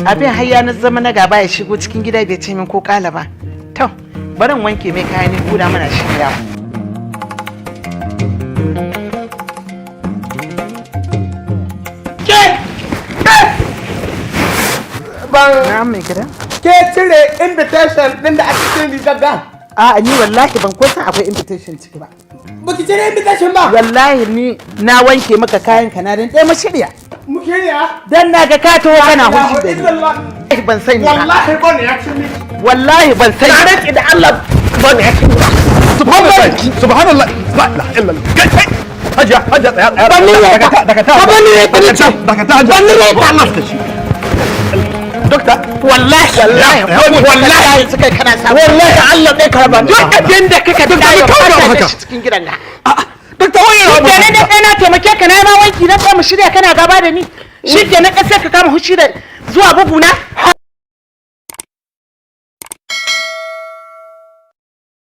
Abin har ya na zama na gaba, ya shigo cikin gida bai ce min ko kala ba. To, barin wanke mai kayan ni kuda mana shirya. Ke! Ke! Ban Na, mai gida. Ke cire invitation din da a cikin rigar ga? A, ni wallahi ban ko san akwai invitation ciki ba. Baki cire invitation ba? Wallahi ni na wanke maka kayan ka na dan ɗaya mu shirya. Mu shirya? Dan na ga ka taho kana hushi da ni. Wallahi. Ban sani ba. Wallahi bane ya ci miki. Wallahi ban sani. Na rantsi da Allah bane ya ci miki. Subhanallah, subhanallah, la ilaha illallah. Kai, kai, hajiya, hajiya, tsaya, tsaya. Ban ni ne. Dakata, dakata. Ka bani ne, ka ce. Dakata, hajiya. Ban ni ne. Allah ka shi. Dokta. Wallahi, wallahi, wallahi suka kana sa. Wallahi Allah ɗaya ka raba ni. Duk abin da kaka Dokta, da bai ya kawo fata haka. da shi cikin gidan ga. Dokta, wai Shi kenan da ɗaya na taimake ka na yi ma wanki na mu shirya, kana gaba da ni. Shi kenan sai ka kama hushi da zuwa buguna.